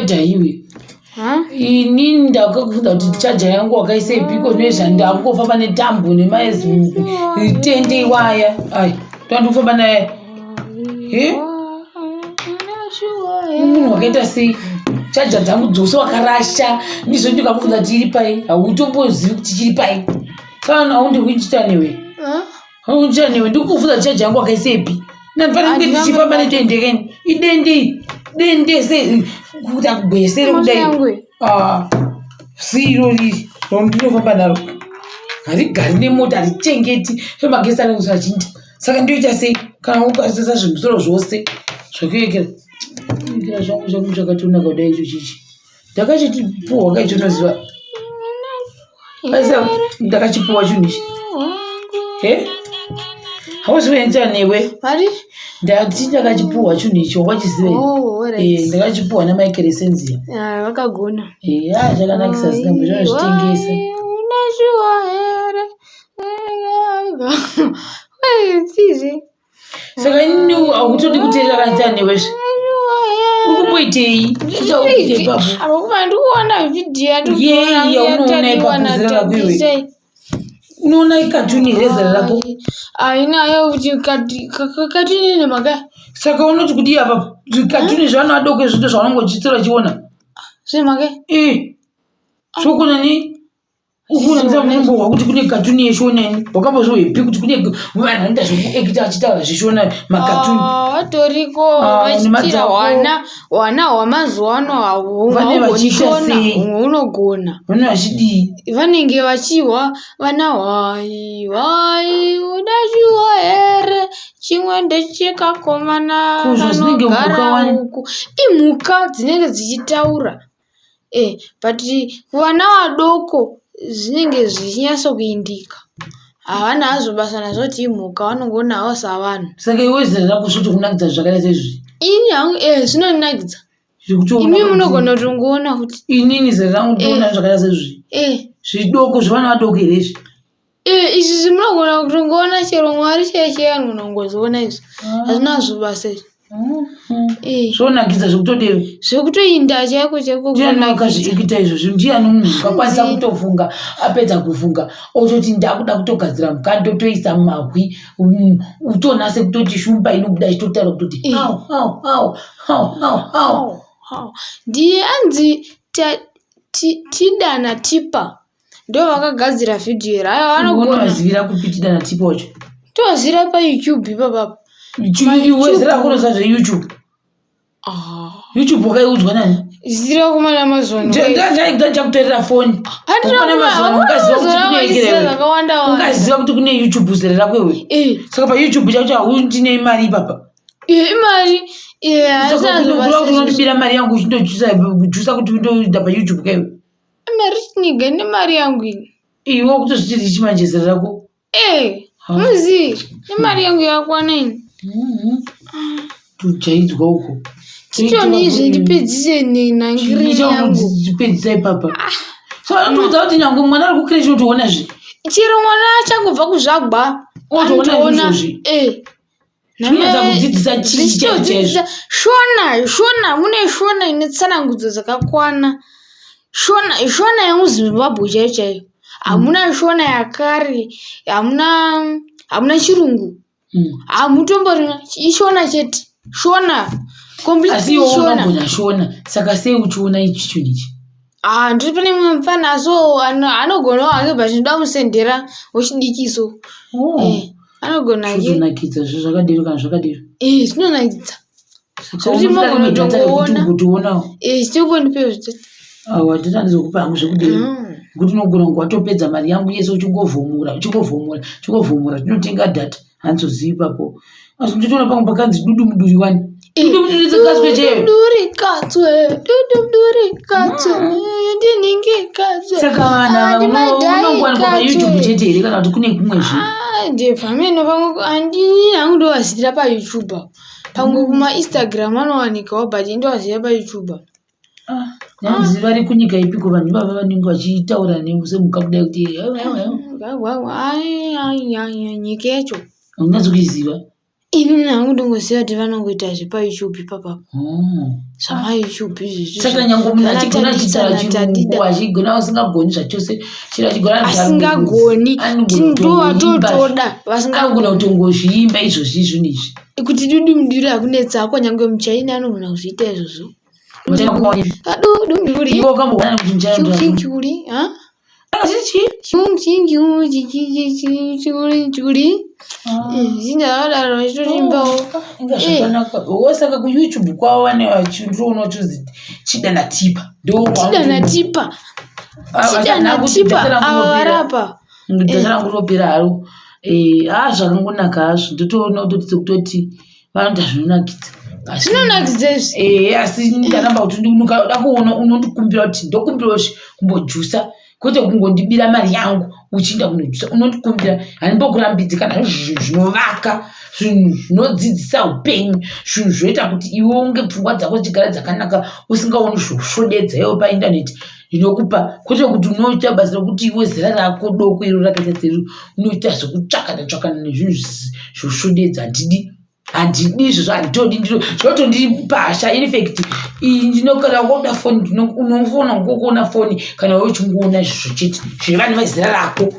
Dhaiwe. Ini ndakakubvunza kuti chaja yangu wakaisepiko nezvandakungofamba netambo nemaezitende iwaya. Ai, ndandikufamba naye. He? Munhu wakaita sei? Chaja dzangu dzose wakarasha. Ndizvo ndikakubvunza kuti iri pai. Hautombozivi kuti chiri pai. Kana haundikuchita newe. Haundichita newe. Ndikukubvunza kuti chaja yangu wakaisepi. Ndandifanira kunge ndichifamba nedende keni. Idende. Dende se kuti akugwesere kudai. Ah. Siro riri. Rondinofamba naro. Harigari nemota harichengeti. Semagetsi anenge achinja. Saka ndoita sei kana ukasisa zvimusoro zvose zvekuekera. Kuekera zvangu zvangu zvakatonaka kudai icho chichi. Ndakachipuwa kaicho unoziva. Aisa ndakachipuwa chinhu ichi. He? Hauzi kuenza newe. Mari? Ndati ndakachipuwa chinhu ichi wachiziva here? Oh, alright. Eh, ndakachipuwa naMichael Senzia. Ah, vakagona. Eh, ah chakanakisa zina zvinozvitengesa. Unashuwa here? Wait, chizi. Saka ini hautodi kuteerera kana newe zve. Uri kumboitei? Uchakuita ipapo. Akuba ndikuona video Yei, yaunoona ipapo zera rako iwe. Unoona ikatuni here zera rako? Ainayo kuti katuni nemaka. Saka unoti kudii apapo? Zvikatuni zvevana vadoko izvi ndozvaunongochitsira uchiona. Zvemaka. Eh. Zvokona nei? Ukunanza munombohwa kuti kune katuni yeshona ini wakambozviwepi kuti kune vanhu vanoita zvekuekita vachitaura zveshona makatuni Ah, vatoriko Ah, vachitira nemadzako. hwana hwana hwamazuva ano Vane haugoni vachiita shona sei? humwe hunogona vane vachidii vanenge vachihwa vana hwai hwai udachiwa here chimwe ndechekakomana Ko, zvazinenge mhuka kanogara wani? uku imhuka dzinenge dzichitaura Eh, but kuvana vadoko zvinenge zvichinyatso kuindika. Havana hazvo basa nazvo kuti imhuka vanongoona havo savanhu. Saka iwe zera rako zvinotokunakidza zvakaita seizvi? Ini hangu eh zvinondinakidza. Zvekutoona Imi kuti- munogona kutongoona kuti Inini zera rangu ndinoona zvakaita seizvi. eh Zvidoko zvevana vadoko here izvi? eh izvi zvimunogona kutongoona chero Mwari chaiye chaiye anogona kungozviona izvi. Hazvina hazvo basa izvi. Eh. Zvonakidza zvekutodero. Zvekutoinda chaiko chaiko Ndiani kunakidza. akazviita izvozvo? Ndiani munhu akakwanisa kutofunga apedza kufunga ototi ndakuda kutogadzira mhuka ndotoisa mahwi utonase kutoti shumba inobuda ichitotaura kutoti Eh. au au au au au au. Au, au. Ndiye anzi Tida naTipa ndo vakagadzira vhidhiyo iri aiwa vanogona Unovazivira kupi Tida naTipa wacho? tovazivira payoutube ipapapa Iwe zera rako unoziva zveyoutube. Ah. Youtube wakaiudzwa nani? zira kumana amazon Ndachakutorera foni. Kumana Amazon ungaziva kuti kune zvakawanda wanda Ungaziva kuti kune YouTube zera rako iwe. Eh, Saka paYouTube chacho haundine mari ipapa. eh, imari eh, Saka hazvina unokuda kuti zvobasa unondibira mari yangu uchindojusa jusa kuti undoenda paYouTube kaiwe. mari chiniga nemari yangu ini Iwe kutozviti richi manje zera rako. Eh, Ha. muzi nemari yangu yakwana ini Tujaidzwa uko. chichoni izvi ndipedzise nenhangiri yangu Chipedzisa ipapa. So anotoudza kuti nyangwe mwana ari kukirechi unotoona zve. chero mwana achangobva kuzvagwa Otoona anotoona izvozvi. eh Zvinonatsa kudzidzisa chii chaizvo Zvichitodzidzisa shona shona mune shona ine tsanangudzo dzakakwana shona shona yemuzimbabwe chaiyo chaiyo hamuna shona yakare hamuna hamuna chirungu hamutomborina ishona chete shona complete Asi iwe shona unogona shona saka sei uchiona ichi chinhu ichi? Ah, ndiri pane mumwe mupfana so anogonawo hake but ndinoda musendera wechidiki so Oh. Eh, anogona hake Zvinonakidza zve zvakadero kana zvakadero. Eh, zvinonakidza Saka Zvekuti unoda munogona rimwe data rekuti kutongoona. ugotoonawo. Eh, chitombondipe zvitete Awa ndinanizokupa hangu zvekudero. Nekuti unogona kunge watopedza mari yangu yese uchingovhomora uchingovhomora uchingovhomora tinotenga data handizozivi ipapo. Asi nditoona pamwe pakanzi dudu muduri wani. Dudu muduri dzakaswe chaiyo. Dudumduri katswe, dudumduri katswe, ndiningi katswe. Saka vanhu ava Ah, ndimadhai unongowanikwa paYouTube katswe. chete here kana kuti kune kumwe zve? Ah, ndiye pamene pamwe handini hangu ndovazivira paYouTube apa. Pamwe kumaInstagram anowanikawo but ini ndovazivira paYouTube apa. Ah, Nyanzi vari kunyika ipiko vanhu ivava vanenge vachitaura semhuka kudai kuti Ai, ai, ai, ai, nyika yacho. Haunatsi kuiziva. Ini hangu ndingoziva kuti vanongoita zvepayoutube ipapapa. Zvamayoutube izvezvi. Saka nyange munhu achigona achitaura chirungu achigona asingagoni zvachose chero achigona asingagoni ndovatotoda anogona kutongozviimba izvozvi izvoni izvi. Kuti dudu muduri hakunetsa hako nyange muchaina anogona kuzviita izvozvo. Dudu muduri. Iwe wakamboona kuti muchaina. Churi ha? Saka kuyoutube kwavo vane vachindioona vachinzi chida natipa chida natipa chida natipa ava varapa data rangu rinopera haro haa zvakangonaka hazvo ndotoona kutoti sekutoti vanoita zvinonakidza zvinonakidza izvi ehe asi ndaramba kuti ndikada kuona unondikumbira kuti ndokumbirawo kumbojusa kwete kungondibira mari yangu uchiinda kunojusa unondikumbira handimbokurambidzi kana zvinhu zvinovaka zvinhu zvinodzidzisa upenyu zvinhu zvinoita kuti iwe unge pfungwa dzako dzichigara dzakanaka usingaoni zvosvodedza iwe paindaneti ndinokupa kwete kuti unoita basa rekuti iwe zera rako doko iro rakaita seri unoita zvekutsvakana tsvakana nezvinhu zvosvodedza handidi handidi izvozvo handitodi zvinotondipa hasha infact ndinokana woda foni unofona ngokuona foni kana we uchingoona izvozvo chete zvevanhu vezera rako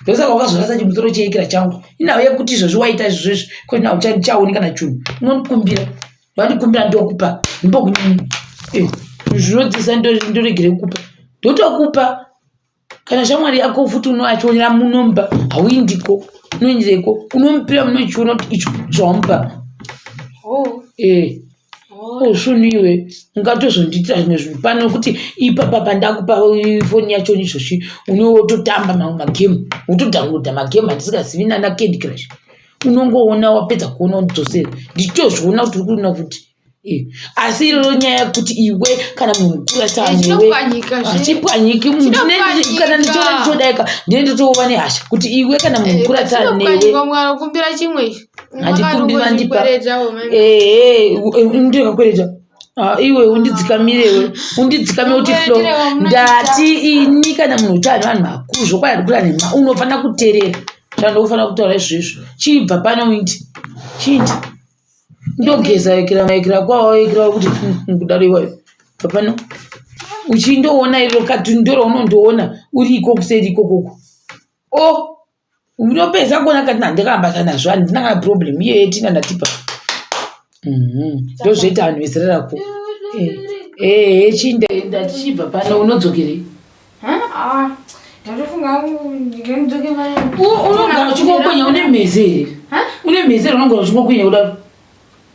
ndosaka wakazorasa chimusoro cheikira changu inhau yekuti izvozvo waita izvozvo kwete nhau chaoni kana chunhu unondikumbira vandikumbira ndokupa ndokunyini eh, zvinodzisa ndoregere kupa ndotokupa kana shamwari yako futi unoachionera munomba hauindiko unoendereko unomupira munochiona kuti icho zvawamupa oh. eh. Osvunu iwe ungatozondiitira zvimwe zvinhu pano nekuti ipapa pandakupa foni yacho izvozvi unototamba mamwe magemu wotodownloada magemu andisingazivi nana candy crush unongoona wapedza kuona unodzosera ndichitozviona kuti uri kuona kuti eh, asi iroro nyaya yekuti iwe kana munhu mukuru achanewe hachipwanyiki kana ndichiona ndichodaika ndine ndotova nehasha kuti iwe kana munhu mukuru achanewe handikumbiri vandipa ehe ndikakwereta Ah, iwe undidzikamire iwe undidzikamire kuti flo ndati ini kana munhu uchani vanhu vakuru zvokwadi andikura nhema unofanira kuterera chandokufanira kutaura izvezvo chibva pano uindi chiindi ndogeza yekera maekera kwawo yekera kuti kudaro iwayo bva pano uchindoona iro kati ndorounondoona uri iko kuseri ikokoko o oh! Unopedza kuona kati handikabasa nazvo handina kana problem iyeye tina ndatipa mhm. ndozvoita vanhu vezera rako eh, eh, eh, chinda tichibva pano unodzokerei ah, unogara uchingokwenya une mhezi here une mhezi here unogara uchingokwenya kudaro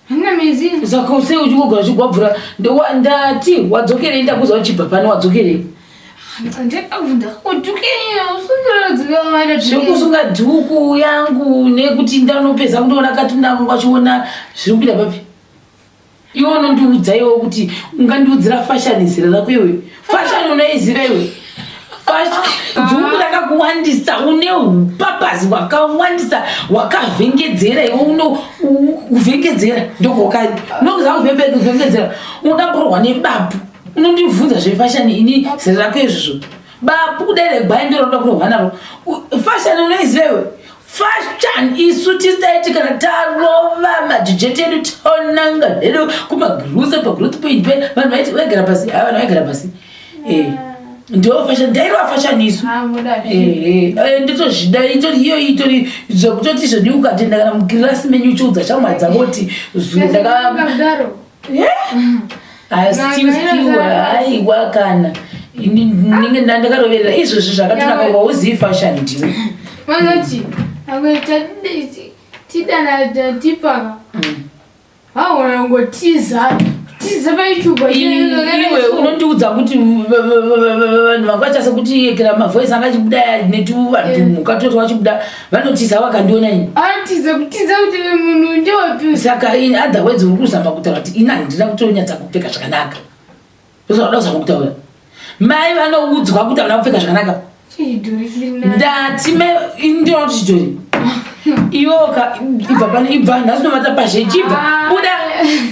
Handina mhezi. Saka sei uchingogara uchigwabvura ndati wadzokerei ndakuza uchibva pano wadzokerei zvekusunga dhuku yangu nekuti ndanopedza kundoona katunda vangu vachiona zviri kuita papi iwe unondiudza iwe kuti ungandiudzira fashani zera rako iwe fashani unoiziva iwe dzungu rakakuwandisa une upapazi hwakawandisa hwakavhengedzera iwe uno kuvhengedzera ndokuza kuvhengedzera unoda kurohwa nebapu unondibvunza zvefashani ini zera rako izvozvo bapu kudai regwai ndoroda kurohwa naro fashani unoiziva iwe Fashion isu tisaiti kana tarova majijeti edu tonanga hedu kumagrusa pagrowth point pe vanhu vaiti vaigara pasi ha vanhu vaigara pasi eh, ndo fashion ndairova fashion isu Ah, muda Eh, eh, ndotozvida itori iyo itori zvekutoti zvoni ukatoenda kana mukirasi menyu uchiudza shamwari dzako kuti zuro ndaka Kudaro. Aiwa kana ndinenge ndakaroverera izvozvi zvakatonaka wauzivi fashion ndiwe vanoti tidana tipaka vaona kungotiza tiza paichuba iwe unondiudza kuti vanhu vanga vachasa kuti yekera mavoice anga achibuda netuvanhu katoti wachibuda vanotiza vakandiona ini anotiza kutiza kuti munhu ndewapi saka in other words uri kuzama kutaura kuti ini handina kutonyatsa kupfeka zvakanaka ndozvauda kuzama kutaura mai vanoudzwa kuti havana kupfeka zvakanaka chidhori chiri nani ndati mai ndinoona kuti chidhori iwoka ibva pano ibva nhasi unovata pazhe chibva buda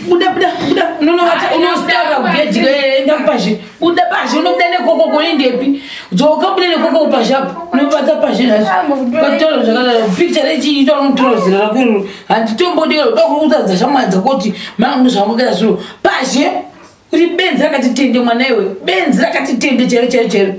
buda buda buda unonovata unotaura kugedhi enda kupazhe pazhe buda pazhe unobuda nekokoko unoendepi dzoka buda nekokoko pazhe apo unobata pazhe nhasi ukataura zvakadaro picture rechiita unotora zera rako iroro handitombodi uda kuudza shamwari dzako kuti mangu zvangogara zviro pazhe uri benzi rakati tende mwana iwe benzi rakati tende chero chero chero.